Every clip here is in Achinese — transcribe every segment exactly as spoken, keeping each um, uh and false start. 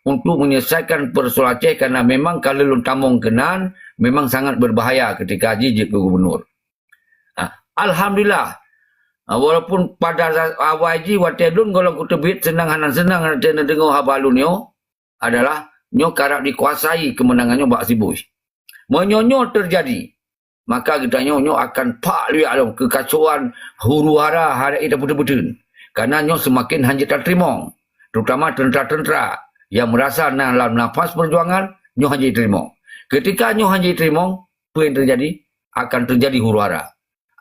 untuk menyelesaikan persoalan Aceh, karena memang kalau lôn tamong keunan, memang sangat berbahaya ketika jih jeuet keu gubernur. Ha, alhamdulillah. Ha, walaupun pada awai jih watée lôn gohlom kuteubiet seunang hana seunang watée neudeungoe haba lôn nyoe adalah nyoe karab dikuasai keumeunangan nyoe bak si Boy. Meunyoe nyoe teujadi, maka geutanyoe nyoe akan phak luyak lom keukacoan huru-hara hana ék tapeuteun-peuteun. Karena nyoe seumaken hana jeuet tateurimong, terutama teuntra-teuntra nyang meurasa na lam nafas peujuangan nyoe hana jeuet teurimong. Keutika nyoe hana jeuet teurimong, peue nyang teujadi? Akan teujadi huru-hara.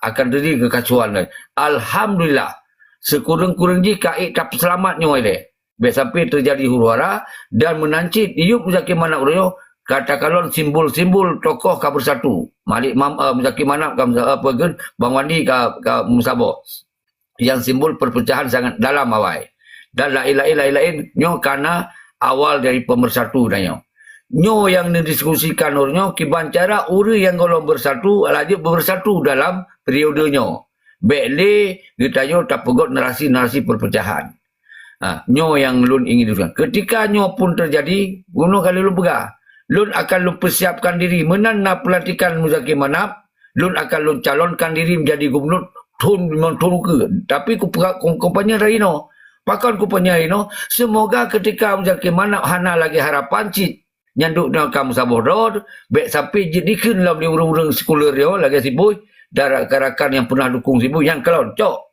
Akan teujadi keukacoan laén. Alhamdulillah, sikureueng-kureueng jih ka ék tapeuseulamat nyoe ilée. Bék sampai teujadi huru-hara dan meunan cit di yup Muzakir Manaf uroe nyoe ka takalon simbol-simbol tokoh ka beusatu. Malik Mam-, eh, Muzakir Manaf ka meusa-, eh, apa gen, Bang Wandi ka, ka meusaboh. Nyang simbol perpecahan sangat dalam awai. Dan laén-laén, laén-laén nyoe kana awal dari pemersatu tanyoe. Nyoe nyang neudiskusikan uroe nyoe kiban cara ureuëng nyang gohlom bersatu laju bersatu dalam periode nyoe. Bék lé geutanyoe tapeugot narasi-narasi perpecahan. Ha, nyoe nyang lôn ingin usahakan. Keutika nyoe pun teujadi, bunoe kali lôn peugah, lôn akan lôn peusiapkan diri meunan na peulantikan Muzakir Manaf, lôn akan lôn calonkan diri menjadi gubernur thon limong thon ukeue. Tapi kupeugah, ku-, kupeugah dari inoe. Pakon kupeugah dari inoe? Semoga keutika Muzakir Manaf hana lagée harapan cit nyang duek nyoe ka meusaboh droe, bék sampai jeuet dikheun lom di ureuëng-ureuëng sekuler nyoe lagée si Boy dan rakan-rakan nyang peunah dukung si Boy nyang kalon cok.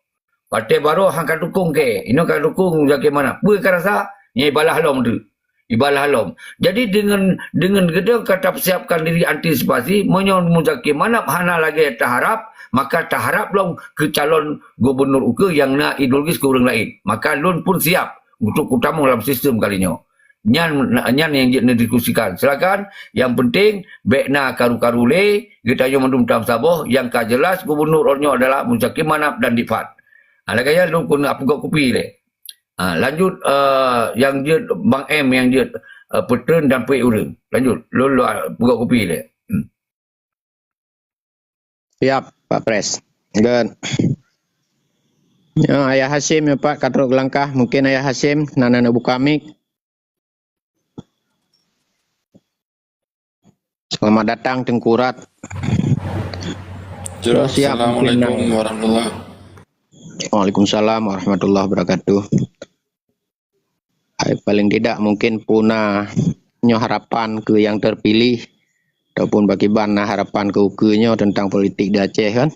Watée barô han ka dukung kée, inoe ka dukung Muzakir Manaf. Peue ka rasa? Nyan ibalah lom tu. Ibalah lom. Jadi deungon, deungon geutanyoe ka tapeusiapkan diri antisipasi, meunyoe Muzakir Manaf hana lagée taharab, maka taharab lom keu calon gubernur ukeue nyang na ideologis keu ureuëng laén. Maka lôn pun siap untuk kutamong lam sistem kali nyoe. Nyan, nyan nyang jeuet neudiskusikan. Silakan, nyang penting bék na karu-karu lé, geutanyoe mandum tameusaboh, nyang ka jeulaih gubernur uroe nyoe adalah Muzakir Manaf dan Dipan. Ha, lagée nyan lôn keuneuk peugah kupi lé. Ha, lanjut, eh, nyang jeuet Bang M nyang jeuet, eh, peutreun dan peuet ureuëng. Lanjut, lôn, lôn peugah kupi lé. Hmm. Siap, Pak Pres. Good. Ya, Ayah Hasyim, ya, Pak, ka trok langkah. Mungkin Ayah Hasyim na, na, na buka mic. Selamat datang, Teuku Rat. Jroh, siap, mungkin Assalamualaikum warahmatullahi. Waalaikumsalam warahmatullahi wabarakatuh. Hai, paling tidak mungkin puna nyoe harapan keu nyang terpilih ataupun pakriban na harapan keu ukeue nyoe tentang politik di Aceh kan?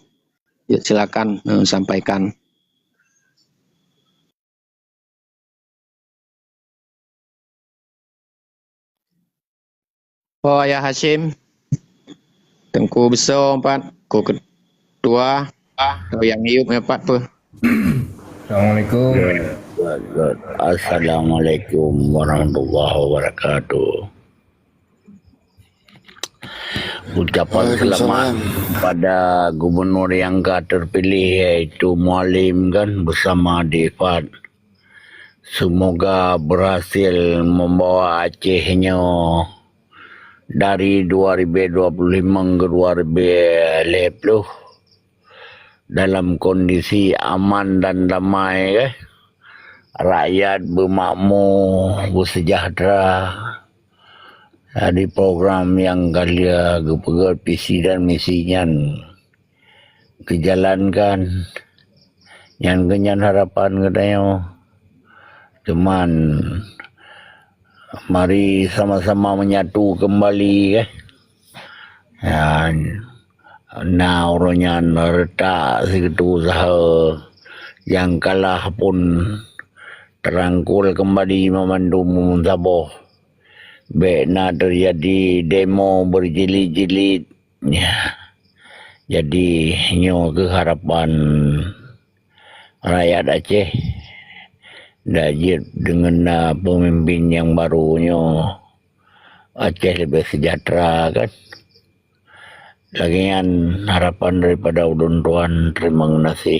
Ya, silakan, eh, sampaikan. Oh, Ayah Hasyim. Teuku Beuso pat, ku ketua, atau nyang yup nyan pat peuh. Assalamualaikum. Good, good, good. Assalamualaikum warahmatullahi wabarakatuh. Ucapan selamat Waalaikumsalam. Kepada gubernur yang ka terpilih, yaitu Mualem kan, bersama Difat. Semoga berhasil membawa Aceh nyoe dari dua ribu dua puluh lima ke dua ribu lima puluh dalam kondisi aman dan damai, eh. Rakyat bermakmur, bersejahtera. Jadi program nyang ka lheueh geupeugét visi dan misi nyan geujalankan. Nyan keuh nyan harapan geutanyoe. Cuman, mari sama-sama menyatu kembali, eh. Nyan, na uroe nyan retak sigeuteu usaha nyang kalah pun terangkul kembali meumandum saboh. Bék na teujadi demo berjilid-jilid. Ya. Jadi, nyoe keuh harapan rakyat Aceh. Dan jeuet deungon na peumimpin nyang baru nyoe, Aceh leubeh sejahtera kan. Lagée nyan harapan daripada ulôn tuan. Terima kasih.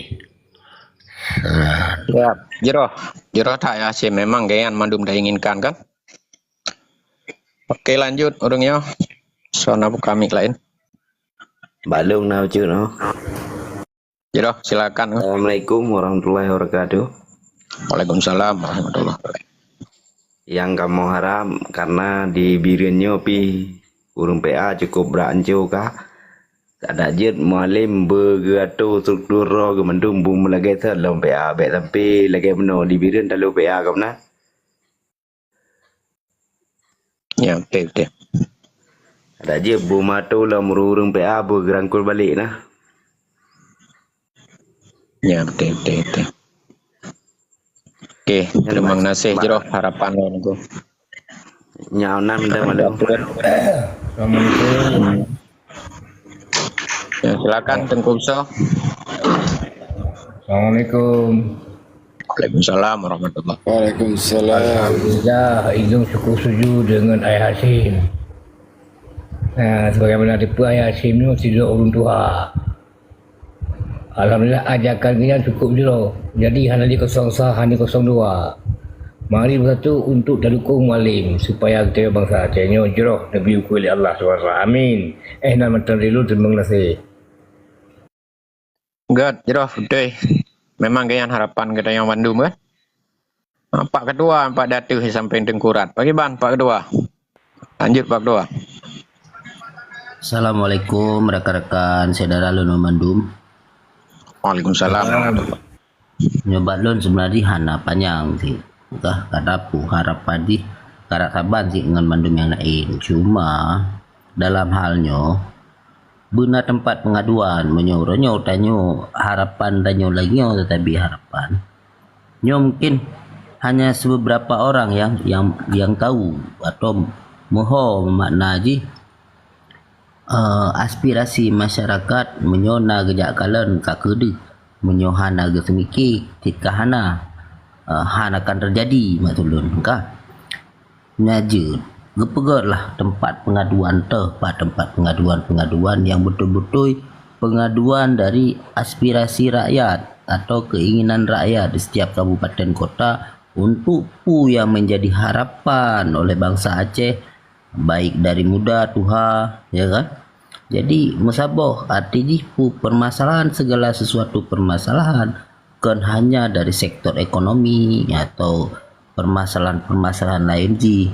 Ah. Ya, jroh. Jroh that ya, Hasyim. Memang geuyan mandum dah inginkan kan? Oke, lanjut ureuëng nyoe. Soe na buka mic laén. Balong na ucut noh. Jroh, silakan. Assalamualaikum warahmatullahi wabarakatuh. Waalaikumsalam warahmatullahi wabarakatuh. Nyang kamoe harab, karena di Bireuen nyoe pih ureuëng P A cukup brat anco kah. Adak jeuet Mualem beu geuatô struktur droe geuh mandum beu meulagée that lom P A, bék sampai lagée meunoe di Bireuen talo P A ka meunan. Ya, betul, betul. Adak jeuet beu meutô lom ureuëng-ureuëng P A beu geurangkul balek nah. Ya, betul, betul, betul. Oke, terima kasih jroh harapan lôn tu. Nyan na minta maklum. Assalamualaikum. Ya, silakan Teungku Biso. Assalamualaikum. Waalaikumsalam warahmatullahi. Waalaikumsalam. Alhamdulillah, Indung cukup setuju dengan Ayah Hasyim. Nah, sebagaimana tipe Ayah Hasyim ni sidroe ureuëng tuha. Alhamdulillah, ajakan geuhnyan cukup jroh. Jadi, hana di kosong sa, hana di kosong dua. Mari beusatu untuk tadukong Mualem supaya geutanyoe bansa Aceh nyoe jroh neubri ukeue lé Allah subhanahu wa taala. Amin. Eh, na mantong di lôn, teurimong gaséh. Gét, jroh beutôi. Memang geuhnyan harapan geutanyoe mandum, kan? Ah, Pak Ketua, Pak Datuk di samping Teungku Rat. Pakiban, Pak Ketua? Lanjut, Pak Ketua. Assalamualaikum, rakan-rakan, syedara lôn mandum. Waalaikumsalam. Nyoe bak lôn seubeunajih hana panyang sih. Kah, kata peue harapan jih, karap saban sih ngon mandum nyang laén. Cuma, dalam hal nyoe, beuna teumpat peungaduan. Meunyoe uroe nyoe tanyoe harapan tanyoe lagée nyoe teutabri harapan, nyoe mungkin hanya seubeurapa orang nyang, nyang, nyang tahu atau meuho makna jih, eh, aspirasi masyarakat meunyoe na geujak kalon ka keudeh, meunyoe hana geuseumiké cit ka hana, eh, hana akan teujadi maksud lôn kah. Nya jeuet, geupeugét lah teumpat peungaduan teuh, pat teumpat peungaduan-peungaduan nyang beutôi-beutôi peungaduan dari aspirasi rakyat atau keinginan rakyat di setiap kabupaten kota untuk peue nyang menjadi harapan oleh bansa Aceh, baik dari muda, tuha, ya kan? Jadi, meusaboh, arti jih peue permasalahan, segala sesuatu permasalahan, kon hanya dari sektor ekonomi atau permasalahan-permasalahan laén jih.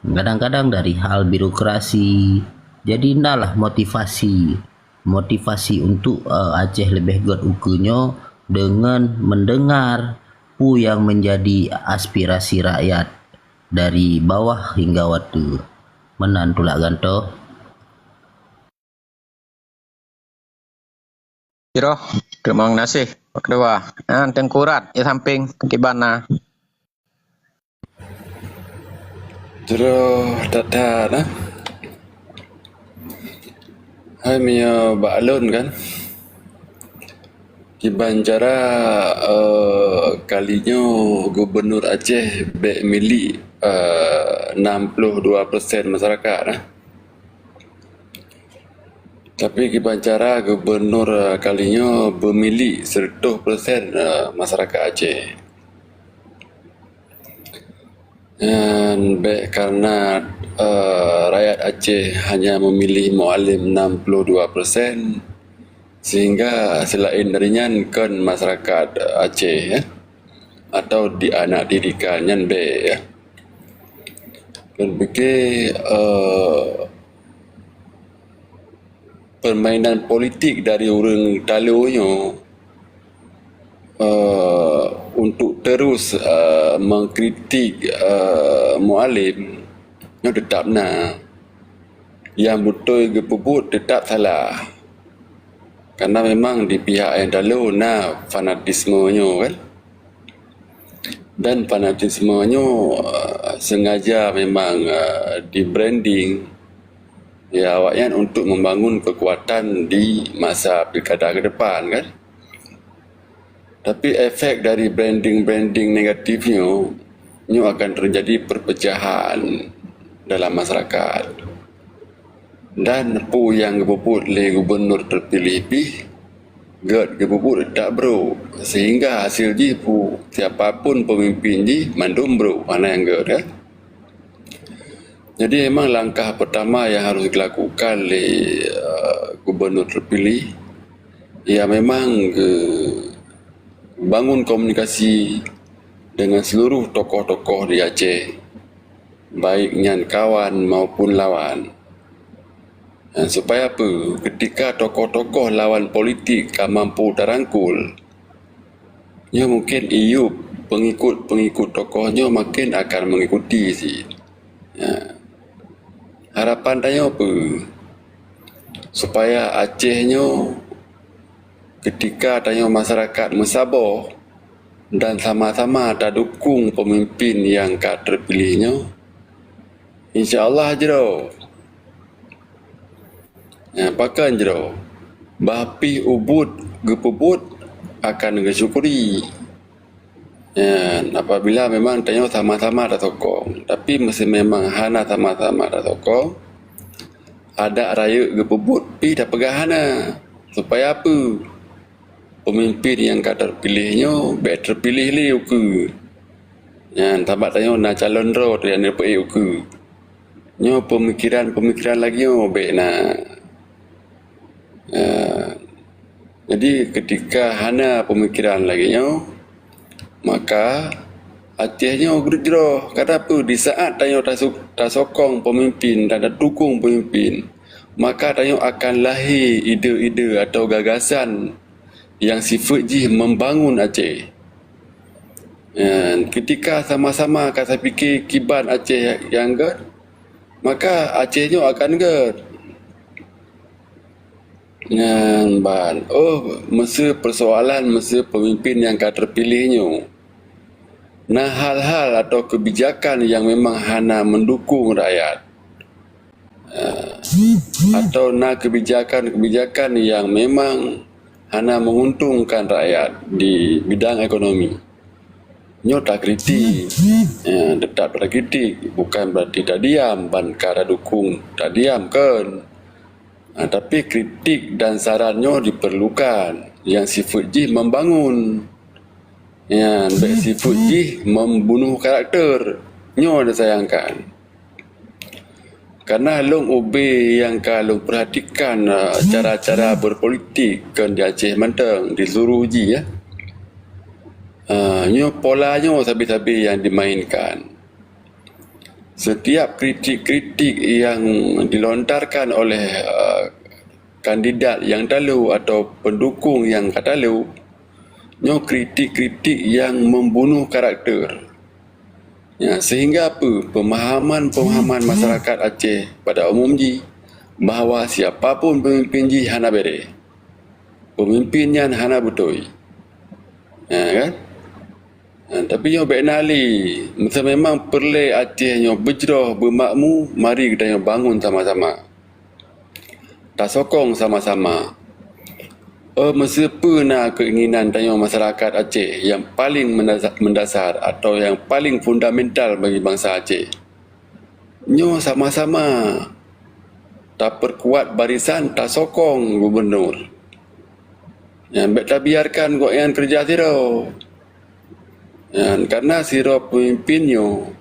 Kadang-kadang dari hal birokrasi. Jadi, nalah motivasi. Motivasi untuk, eh, Aceh leubeh gét ukeue nyoe deungon mendengar peue nyang menjadi aspirasi rakyat dari bawah hingga watée. Meunan tulak gantoe. Jroh, teurimong gaséh, Pak Ketua. Nyan Teungku Rat, di samping, kiban na. Jroh that-that, nah. Hai, meunyoe bak lôn kan, kiban cara, eh, kali nyoe Gubernur Aceh bék milék, eh, enam puluh dua persen masyarakat, nah. Tapi kiban cara gubernur, eh, kali nyoe beumilék seratus persen, eh, masyarakat Aceh. Dan bék karena, eh, rakyat Aceh hanya memilih Mualem enam puluh dua persen, sehingga selain dari nyan kon masyarakat Aceh, ya, atau di anak didikan nyan bék, ya. Dan pikir, eh, permainan politik dari ureuëng talo nyoe, eh, untuk terus, eh, mengkritik, eh, Mualem, nyoe tetap na. Nyang beutôi geupeubuet tetap salah. Karena memang di pihak nyang talo na fanatisme nyoe kan. Dan fanatisme nyoe, eh, sengaja memang, eh, di-branding, ya, awaknyan untuk membangun kekuatan di masa pilkada ke depan, kan. Tapi efek dari branding-branding negatif nyoe, nyoe akan terjadi perpecahan dalam masyarakat. Dan peue nyang geupeubuet lé gubernur terpilih pih, gét geupeubuet that brok, sehingga hasil jih peue, siapa pun pemimpin jih mandum brok, hana nyang gét, kan? Jadi, memang langkah pertama yang harus dilakukan lé, eh, gubernur terpilih, ya memang ge-, bangun komunikasi dengan seluruh tokoh-tokoh di Aceh. baik nyan kawan maupun lawan. Dan supaya apa? Ketika tokoh-tokoh lawan politik ka mampu tarangkul, nyoe mungkin iyup pengikut-pengikut tokoh nyoe makin akan mengikuti cit. Ya. Harapan tanyoe apa? Supaya Aceh nyoe, ketika tanyoe masyarakat meusaboh dan sama-sama tadukung pemimpin nyang ka terpilih nyoe, insya Allah jroh. Ya, pakon jroh? Bah pih ubit geupeubuet akan geusyukuri. Ya, apabila memang tanyoe sama-sama tasokong, tapi meusé memang hana sama-sama tasokong, adak rayeuk geupeubuet pih tapeugah hana. Supaya apa? Pemimpin nyang ka terpilih nyoe bèk terpilih lé ukeue. Nyan, sabab tanyoe na calon droe teuh nyang neupeuék ukeue. Nyoe pemikiran-pemikiran lagèe nyoe bèk na. Ya. Jadi, ketika hana pemikiran lagèe nyoe, maka Aceh nyoe geureujroh. Kenapa? Di saat tanyoe tasu-, tasokong pemimpin dan tadukung pemimpin, maka tanyoe akan lahé ide-ide atau gagasan nyang sifeuet jih membangun Aceh. Ya, ketika sama-sama ka tapike kiban Aceh nyang gèt, maka Aceh nyoe akan gèt. Nyan ban, oh, meusé persoalan meusé pemimpin nyang ka terpilih nyoe na hal-hal atau kebijakan nyang memang hana mendukung rakyat, eh, atau na kebijakan-kebijakan nyang memang hana menguntungkan rakyat di bidang ekonomi. Nyoe takritik, eh, tetap takritik, bukan berarti tadiam, ban ka tadukung tadiam, kon. Ah, tapi kritik dan saran nyoe diperlukan, nyang sifeuet jih membangun. Nyan, bèk sifeuet jih membunuh karakter. Nyoe disayangkan. Karena lôn ubé nyang ka lôn perhatikan, eh, cara-cara berpolitik kon di Aceh mantong, di seluruh jih, ya. Ah, nyoe pola nyoe sabe-sabe nyang dimainkan. Setiap kritik-kritik yang dilontarkan oleh, eh, kandidat nyang talo atau pendukung nyang ka talo, nyoe kritik-kritik yang membunuh karakter. Ya, sehingga apa? Pemahaman-pemahaman masyarakat Aceh pada umum jih bahwa siapa pun pemimpin jih hana bereh. Pemimpin nyan hana beutôi. Ya, kan? Ha, tapi nyoe bèk na lé, meusé memang peureulèe Aceh nyoe beujroh beumakmu, mari geutanyoe bangun sama-sama. Tasokong sama-sama. Oh, meusé peue na keinginan tanyoe masyarakat Aceh nyang paleng mendasa-, mendasar atau nyang paleng fundamental bagi bansa Aceh. Nyoe sama-sama tapeurkuat barisan, tasokong gubunur. Nyan bèk tabiarkan gobnyan keureuja sidroe. Nyan, karena sidroe peumimpin nyoe,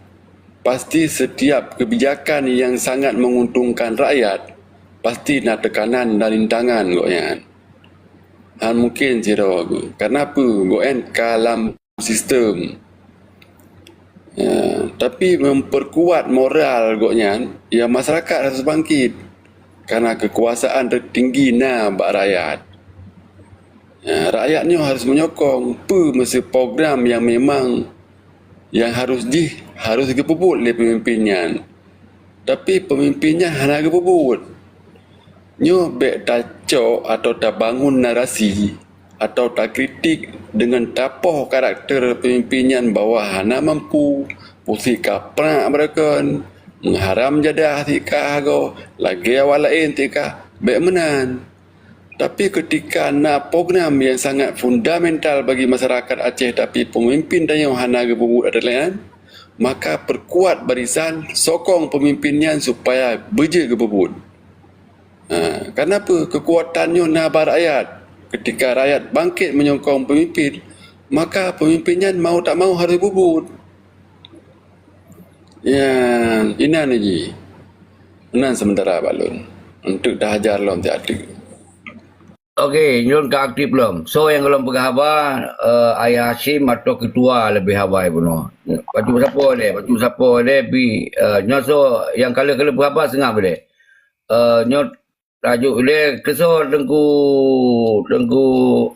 pasti setiap kebijakan nyang sangat menguntungkan rakyat, pasti na teukanan dan rintangan gobnyan. Hana mungkin sidroe, karena peue? Gobnyan ka lam sistem. Ya, tapi memperkuat moral gobnyan, ya, masyarakat harus bangkit. Karena kekuasaan tertinggi na bak rakyat. Ya, rakyat nyoe harus menyokong peue meusé program nyang memang nyang harus jih, harus geupeubuet lé peumimpin nyan. Tapi peumimpin nyan hana geupeubuet. Nyoe bèk tacok atau tabangun narasi atau takritik deungon tapoh karakter peumimpin nyan bahwa hana mampu, puséh ka prang beureukan, meuharam jadah sika hagoe, lagèe awak laén sika, bèk meunan. Tapi keutika na program nyang sangat fundamental bagi masyarakat Aceh, tapi peumimpin tanyoe hana geupeubuet ata lagèe nyan, maka peukuat barisan, sokong peumimpin nyan supaya beujeuet geupeubuet. Ha, kenapa? Keukuatan nyoe na bak rakyat. Keutika rakyat bangkét menyokong peumimpin, maka peumimpin nyan mau tak mau harôh geupeubuet. Nyan, inan jih. Meunan seumeuntara bak lôn. Eunteuk tahajar lom siat teuk. Okey, nyoe ka aktif lom. So nyang golom peugah haba, eh, Ayah Hasyim atau ketua lebih awai bunoe. Bacut sapo deh, bacut sapo deh bi, eh, nyoe so nyang ka lheueh, ka lheueh peugah haba seungab deh. Eh, nyoe tajuk deh keusor Teungku, Teungku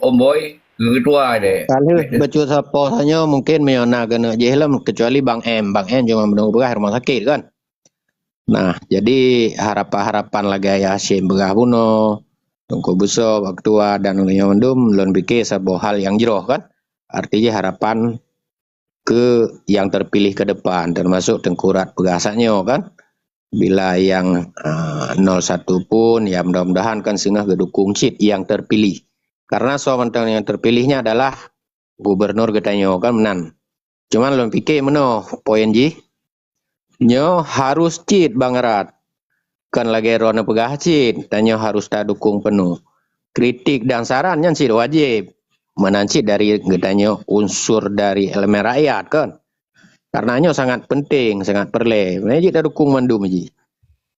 Omboy, ketua deh. Ka lheueh bacut sapo tanyoe mungkin meunyoe na keuneuk jih lom, kecuali Bang M. Bang M cuma meununggu peugah rumah sakit kan. Nah, jadi harapan-harapan lagèe Ayah Hasyim peugah bunoe, Teungku Beuso, Pak Ketua dan ureueng mandum, lôn pike saboh hal nyang jroh kan. Arti jih harapan keu nyang terpilih ke depan, termasuk Teungku Rat peugah saat nyoe kan. Bila nyang, ah, nol satu pun, ya mudah-mudahan kan singoh geudukung cit nyang terpilih. Karena soe mantong nyang terpilih nyan adalah gubernur geutanyoe kan meunan. Cuman lôn pike meunoe poin jih, nyoe harus cit Bang Rat. Kon lagèe droeneuh peugah cit, tanyoe harus tadukung peunoh. Kritik dan saran nyan cit wajéb. Meunan cit dari geutanyoe unsur dari elemen rakyat kan. Karena nyoe sangat penting, sangat peureulèe. Meunan cit tadukung mandum jih.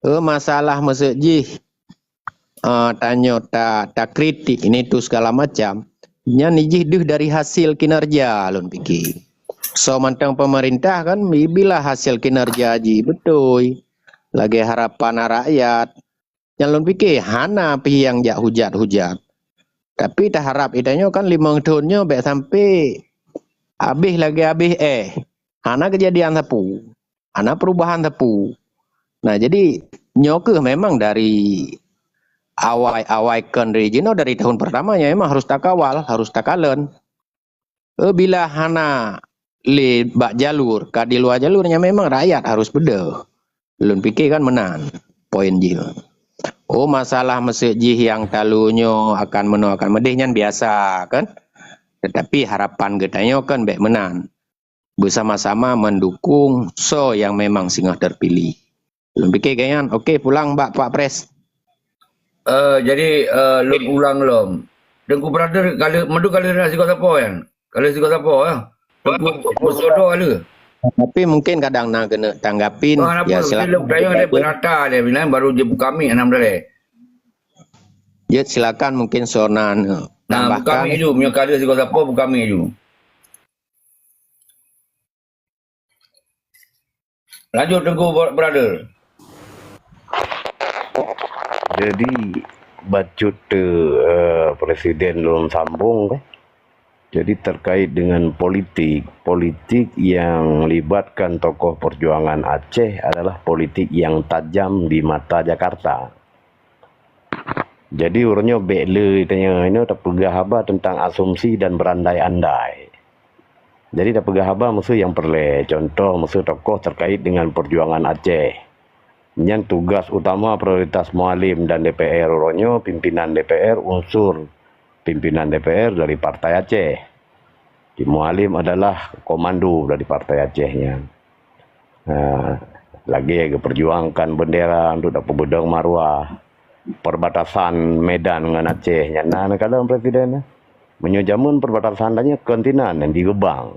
Eh, masalah meuseuk jih, ah, tanyoe ta-, takritik ini tu segala macam, nyan jih deuh dari hasil kinerja lôn pike. Soe mantong pemerintah kan, bila hasil kinerja jih beutôi, lagèe harapan rakyat, nyan lôn pike hana pih nyang jak hujat-hujat. Tapi taharap geutanyoe kan limong thon nyoe bèk sampai abéh lagèe abéh éh. Hana keujadian sapeue. Hana perubahan sapeue. Nah, jadi nyoe keuh memang dari awai-awai kon dari jinoe dari tahun pertama nyan memang harus takawal, harus takalon. Eh, bila hana lé bak jalur, ka di luwa jalur nyan memang rakyat harus peudeuh. Lôn pike kan meunan poin jih. Oh, masalah meuseuk jih nyang talu nyoe akan meunoe akan meudeh nyan biasa kan. Tetapi harapan geutanyoe kan bèk meunan. Beusama-sama mendukung soe nyang memang singoh terpilih. Lôn pike geuh nyan, oke, pulang bak Pak Pres. Eh, jadi, eh, lôn ulang lom. Teungku Brother, ka lheueh, mandum ka lheueh na sigoe sapo nyan? Ka lheueh sigoe sapo, ya? Teungku Beuso ka lheueh. Tapi mungkin kadang na keuneuk tanggapin, oh, ya, silakan. Lôn tanya dia berata dia, bila baru dia buka mic, hana meudalé. Ya, silakan mungkin soe na neuk tambahkan. Nah, buka mic ju, meunyoe ka lheueh sigoe sapo, buka mic ju. Lanjut, Teungku Brother. Jadi, bacut, eh, Presiden lôn sambung, kan? Jadi, terkait dengan politik, politik yang libatkan tokoh perjuangan Aceh adalah politik yang tajam di mata Jakarta. Jadi, uroe nyoe bèk le tanyoe inoe tapeugah haba teuntang asumsi dan berandai-andai. Jadi, tapeugah haba meusu nyang peureulèe. Contoh, meusu tokoh terkait dengan perjuangan Aceh. Nyan tugas utama prioritas Mualem dan D P R uroe nyoe, pimpinan D P R, unsur pimpinan D P R dari Partai Aceh. Di Mualem adalah komando dari Partai Aceh nyan. Ha, lagèe geuperjuangkan bendera untuk tapeubeudong maruah perbatasan Medan ngon Aceh nyan na neukalon presiden. Meunyoe jameun perbatasan tanyoe kontinen nyang digeubang.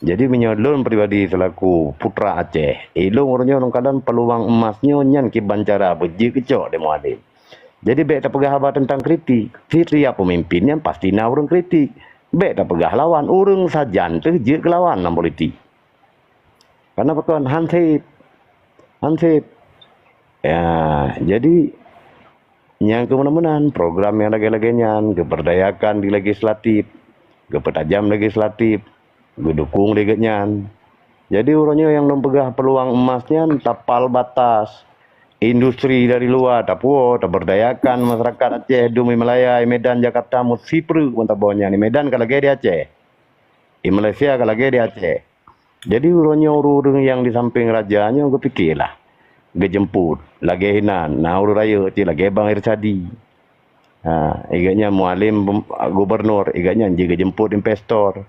Jadi meunyoe lôn pribadi selaku putra Aceh, ilôn uroe nyoe neukalon peluang emas nyoe nyan kiban cara beujeuet keucok lé Mualem. Jadi bèk tapeugah haba teuntang kritik. Setiap pemimpin nyan pasti na ureueng kritik. Bèk tapeugah lawan, ureueng sajan teuh jeuet keu lawan lam politik. Karena pakon? Hansip. Hansip. Ya, jadi nyang keu meunan-meunan, program nyang lagèe-lagèe nyan, geuberdayakan di legislatif, geupeutajam legislatif, geudukung lé geuh nyan. Jadi uroe nyoe nyang lôn peugah peuluang emas nyan tapal batas. Industri dari luwa tapuwoe, taberdayakan masyarakat Aceh, dum i Malaya, i Medan, Jakarta, meusipreuk meutabah nyan. I Medan ka lagèe di Aceh. I Malaysia ka lagèe di Aceh. Jadi uroe nyoe ureueng-ureueng nyang di sampéng raja nyoe geupike lah. Geujeumput, lagèe hinan, na ureueng rayeuk cit lagèe Bang Irsadi. Ha, i geuh nyan Mualem gubernur, i geuh nyan jigeujeumput investor.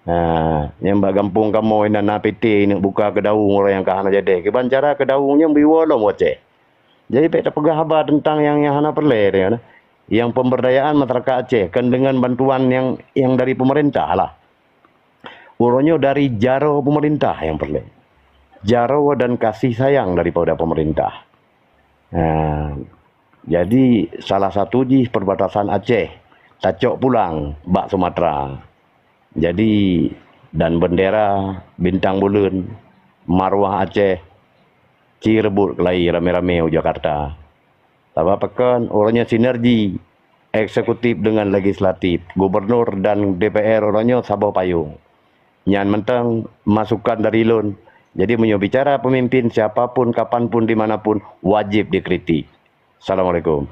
Ha, nyang bak gampông kamoe na, na PT ineuk buka keudaung ureueng nyang ka hana jadeh. Kiban cara keudaung nyan beuiwoe lom u Aceh. Jadi bèk tapeugah haba teuntang nyang, nyang hana peureulèe, nyang pemberdayaan masyarakat Aceh kan dengan bantuan nyang, nyang dari pemerintah lah. Uroe nyoe dari jaroe pemerintah nyang peureulèe. Jaroe dan kasih sayang daripada pemerintah. Ha. Jadi, salah satu jih perbatasan Aceh tacok pulang bak Sumatera. Jadi, dan bendera bintang buleuen, marwah Aceh, ci reubot keulayi ramé-ramé u Jakarta. Sabab pakon, uroe nyoe sinergi eksekutif dengan legislatif, gubernur dan D P R uroe nyoe saboh payong. Nyan mantong masukan dari lôn. Jadi, meunyoe bicara pemimpin, siapa pun, kapan pun, di mana pun, wajib dikritik. Assalamualaikum.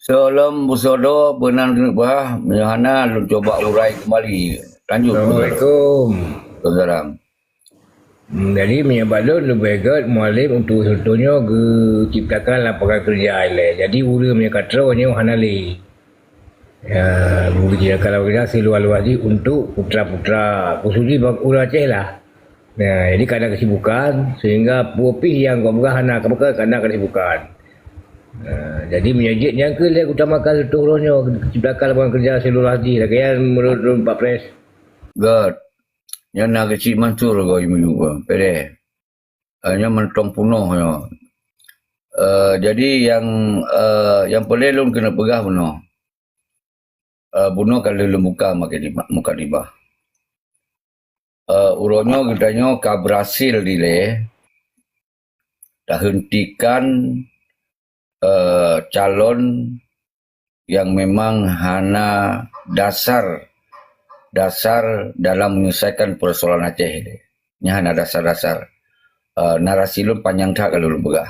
Seulom beusodoh beunan keuneuk bah, meunyoe hana lôn cuba urai keumbali. Lanjut. Assalamualaikum. Waalaikumsalam. Hmm, jadi meunyoe bak lôn leubeh gét mualem untuk contoh nyoe geuciptakan lapangan kerja ilée. Jadi ureuëng meunyoe ka troh nyoe hana lé. Ya, geuciptakan lapangan kerja seluas-luas jih untuk putra-putra khususjih bak ureuëng Aceh lah. Nah, jadi ka na kesibukan sehingga peue pih nyang gobnyan hana ka beukeu ka na kesibukan. Nah, jadi meunyoe jeuet nyang keu lheueh utamakan leutuh roh nyoe ciptakan lapangan kerja seluruh hati lagée nyan menurut Pak Pres. Gét. Nyan na keuchik Mansur goi meuyueb, pedeh. Eh, nyan mantong punoh nyoe. Eh, jadi nyang, eh, nyang peureulée lôn keuneuk peugah bunoe. Eh, bunoe ka lheueh lôn buka mukadimah. Eh, uroe nyoe geutanyoe ka berhasil dilée tahentikan, eh, calon yang memang hana dasar, dasar dalam menyelesaikan persoalan Aceh ilée. Nyan hana dasar-dasar. Eh, narasi lôn panyang that ka lôn peugah.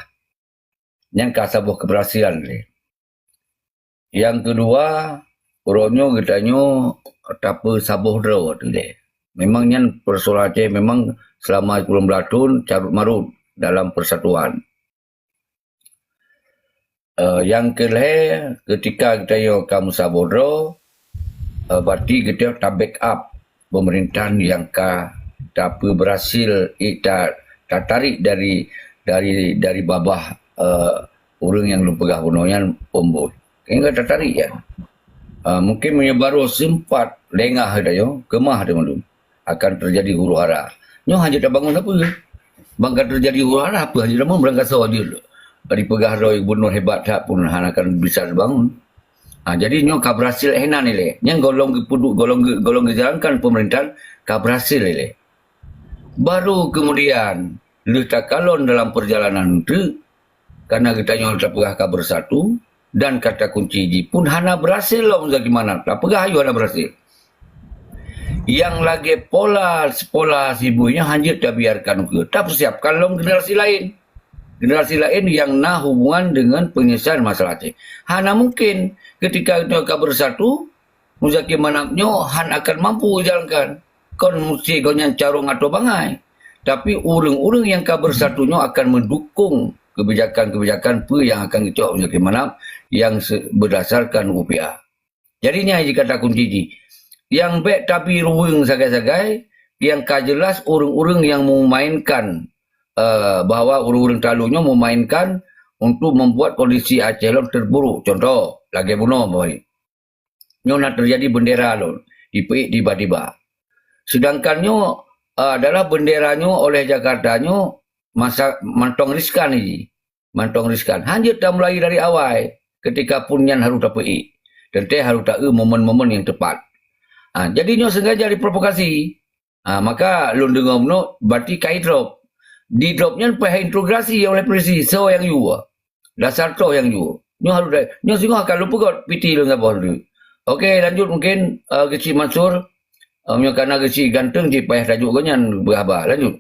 Nyan ka saboh keberhasilan lé. Nyang keudua, uroe nyoe geutanyoe tapeusaboh droe teuh lé. Memang nyan persoalan Aceh memang selama puluh belas thon carut marut dalam persatuan. Eh, nyang keulhée, ketika geutanyoe ka meusaboh droe, eh, berarti geutanyoe ta-backup pemerintahan nyang ka tapeuberhasil, eh, ta-, tatarik dari, dari, dari babah, eh, ureuëng nyang lôn peugah bunoe nyan peumbôi. Hingga tatarik nyan. Ah, mungkin meunyoe barô sempat lengah tanyoe, keumah teuma lôn, akan terjadi huru-hara. Nyoe hana jeuet tabangun apa? Ban ka terjadi huru-hara apa hana jeuet tabangun, barangkasoe jeuet dipeugah droe gubernur hebat that pun hana akan bisa tabangun. Ha, jadi nyoe ka berhasil eh nan ilée. Nyang golom geupeudu-, golom ge-, golom geujalankan pemerintahan ka berhasil ilée. Baru kemudian lheueh takalon dalam perjalanan teuk, karena geutanyoe tapeugah ka bersatu dan kata kunci jih pun hana berhasil lom Zaki Manaf. Tapeugah ayue hana berhasil. Nyang lagée pola, pola sibui nyan hana jeuet tabiarkan ukeue. Tapersiapkan lom generasi laén. Generasi laén nyang na hubungan dengan penyelesaian masalah Aceh. Hana mungkin ketika geutanyoe ka bersatu, Muzakir Manaf nyoe han akan mampu jalankan. Kon musti gobnyan carông atau bangai. Tapi ureuëng-ureuëng nyang ka bersatu nyoe akan mendukung kebijakan-kebijakan peue nyang akan geucok Muzakir Manaf nyang se-, berdasarkan U P A. Jadi nyan jih kata kunci jih. Nyang bék tabi ruweueng sagai-sagai, nyang ka jelas ureuëng-ureuëng nyang memainkan, eh, bahwa ureuëng-ureuëng talu nyoe memainkan untuk membuat kondisi Aceh lom terburuk. Contoh, lagée bunoe, boy. Nyoe na terjadi bendera lom, ipeuék tiba-tiba. Sedangkan nyoe, eh, adalah bendera nyoe oleh Jakarta nyoe masa mantong riskan jih. Mantong riskan. Han jeuet tamulai dari awai, ketika pun nyan harôh tapeuék. Teuntée harôh taeu momen-momen nyang tepat. Ha, jadi nyoe sengaja diprovokasi. Ha, maka lôn deungoe bunoe, berarti ka idrop. Di drop nyan payah integrasi oleh polisi, soe nyang yue. Dasar toh nyang yue. Nyoe harôh da-, nyoe singoh akan lôn peugét piti lôn saboh tu. Oke, lanjut mungkin, eh, Geuchik Mansur, eh, meunyoe kana Geuchik Ganteng cit payah tajok gobnyan beuhaba. Lanjut.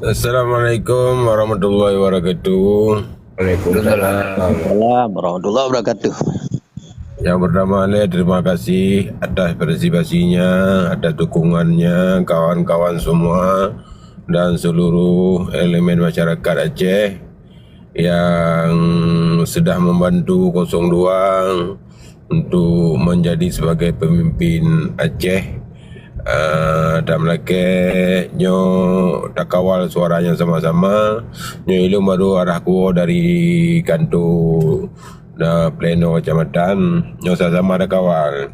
Assalamualaikum warahmatullahi wabarakatuh. Waalaikumsalam. Waalaikumsalam warahmatullahi wabarakatuh. Yang pertama, Ale, terima kasih atas partisipasinya, atas dukungannya, kawan-kawan semua dan seluruh elemen masyarakat Aceh yang sudah membantu kosong dua untuk menjadi sebagai pemimpin Aceh. Ah, dan meulakée nyoe takawal suaranya sama-sama. Nyoe ilôn baru arah kuwoe dari kantor dan pleno kecamatan. Nyoe sama-sama takawal.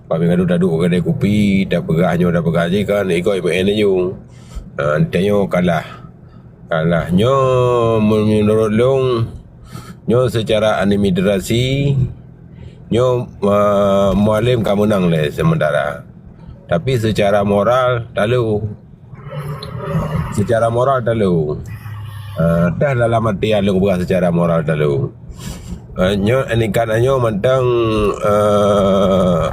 Pabila gadoh taduek kedai kupi, tapeugah nyoe, tapeugah jih kan, ikot I M N laju. Ah, tanyoe kalah. Alah, nyoe meunurot lôn, nyoe seucara administrasi, nyoe, eh, Mualem ka meunang lé sementara. Tapi seucara moral talo. Seucara moral talo. Eh, teuh dalam artian lôn peugah seucara moral talo. Eh, nyoe, eh, kan nyoe mantong, eh,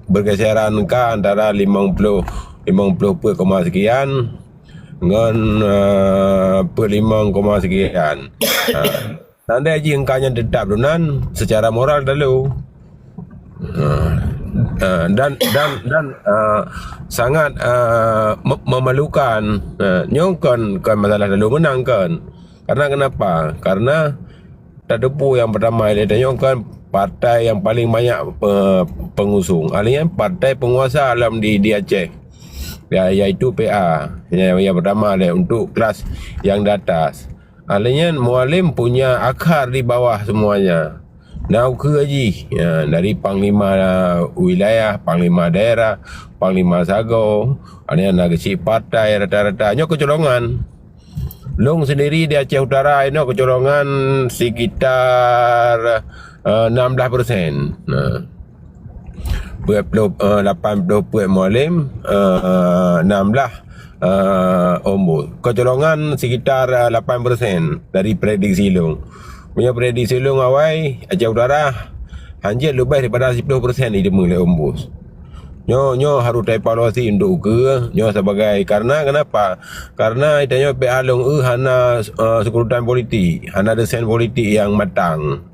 bergeseran ka antara limong ploh, limong ploh peuet koma sekian ngon, eh, peuet limong koma sekian. Ha. Tandai jih angka nyan teutap dum nan seucara moral talo. Ha. Ha. Dan, dan, dan, eh, sangat, eh, me-, memalukan. Ha. Nyoe kon, kon masalah talo meunang kon. Karena kenapa? Karena tateupeue nyang pertama ilée tanyoe kan partai nyang paling banyak pe-, pengusung. Artinya partai penguasa dalam di, di Aceh. Ya, yaitu P A. Yang, yang pertama lé untuk kelas yang di atas. Artinya Mualem punya akar di bawah semuanya. Na ukeue jih, ya, dari panglima wilayah, panglima daerah, panglima sagoe, artinya na geuchik partai rata-rata. Nyoe keucolongan. Lôn sendiri di Aceh Utara inoe keucolongan sekitar, eh, enam belas persen. Nah. Peuet ploh, eh, lapan ploh peuet Mualem, eh, enam belas, eh, Ombus. Keucolongan sekitar, eh, lapan persen dari prediksi lôn. Meunyoe prediksi lôn awai, Aceh Utara hanjeuet leubeh daripada siploh persen diteumé lé Ombus. Nyoe, nyoe harôh taevaluasi untuk ukeue nyoe sebagai, karena kenapa? Karena tanyoe pihak lôn eu hana, eh, seukurutan politik, hana desain politik nyang matang.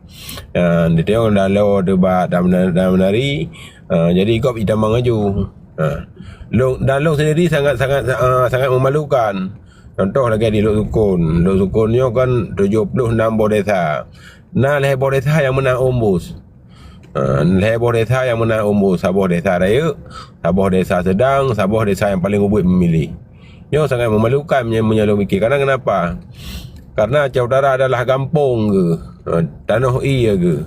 Eh, di tanyoe dah lo teuba dan, dan menari, eh, jadi gob itamong laju. Eh, lôn, dan lôn sendiri sangat, sangat, eh, sangat memalukan. Contoh lagée di Lhoksukon. Lhoksukon nyoe kan tujoh ploh nam boh desa. Na lhée boh desa nyang meunang Ombus. Ha, lhée boh desa nyang meunang Ombus, saboh desa rayeuk, saboh desa sedang, saboh desa nyang paleng ubit meumilih. Nyoe sangat meumalukan meunyoe, meunyoe lôn miké. Karena kenapa? Karena Aceh Utara adalah gampông geuh, ha, tanoh ié geuh.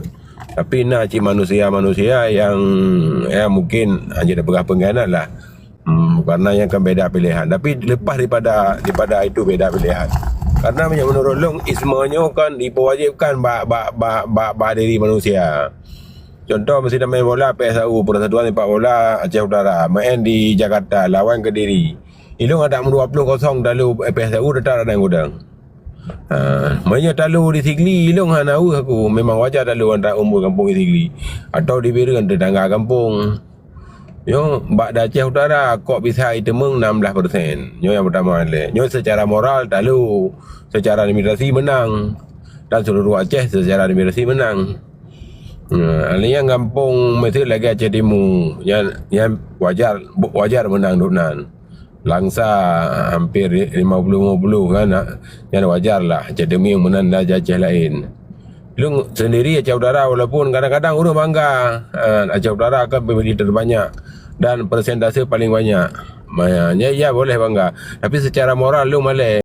Tapi na cit manusia-manusia nyang, ya, mungkin hana tapeugah peungkhianat lah. Hmm, karena nyan kan beda pilihan. Tapi lepas daripada, daripada itu beda pilihan. Karena meunyoe meunurot lôn, isme nyoe kan dipeuwajibkan bak, bak, bak, bak, bak diri manusia. Contoh, meuseuti main bola P S A U, Persatuan Sepak Bola Aceh Utara, main di Jakarta lawan Kediri. Ilôn adak meudua ploh kosong talu P S A U, teutap adak gudang. Ha, meunyoe talu di Sigli, ilôn hana weueh aku. Memang wajar talu antara umu gampông di Sigli. Atau di Bireuen, tetangga gampông. Nyoe bak di Aceh Utara kok bisa iteumeung enam belas persen. Nyoe nyang pertama lé. Nyoe secara moral talu, secara administrasi menang. Dan seluruh Aceh secara administrasi menang. Nah, nyang gampông meuseue lagée Aceh Timu. Nyan, nyan wajar, wajar menang dum nan. Langsa hampir lima puluh lima puluh kan, nyan wajar lah. Aceh Timu meunan dan Aceh laén. Lôn sendiri Aceh Utara, walaupun kadang-kadang ureuëng bangga, ha, Aceh Utara kan pemilih terbanyak dan persentase paling banyak. Ma-, ya, ya, boleh bangga. Tapi secara moral lôn malée.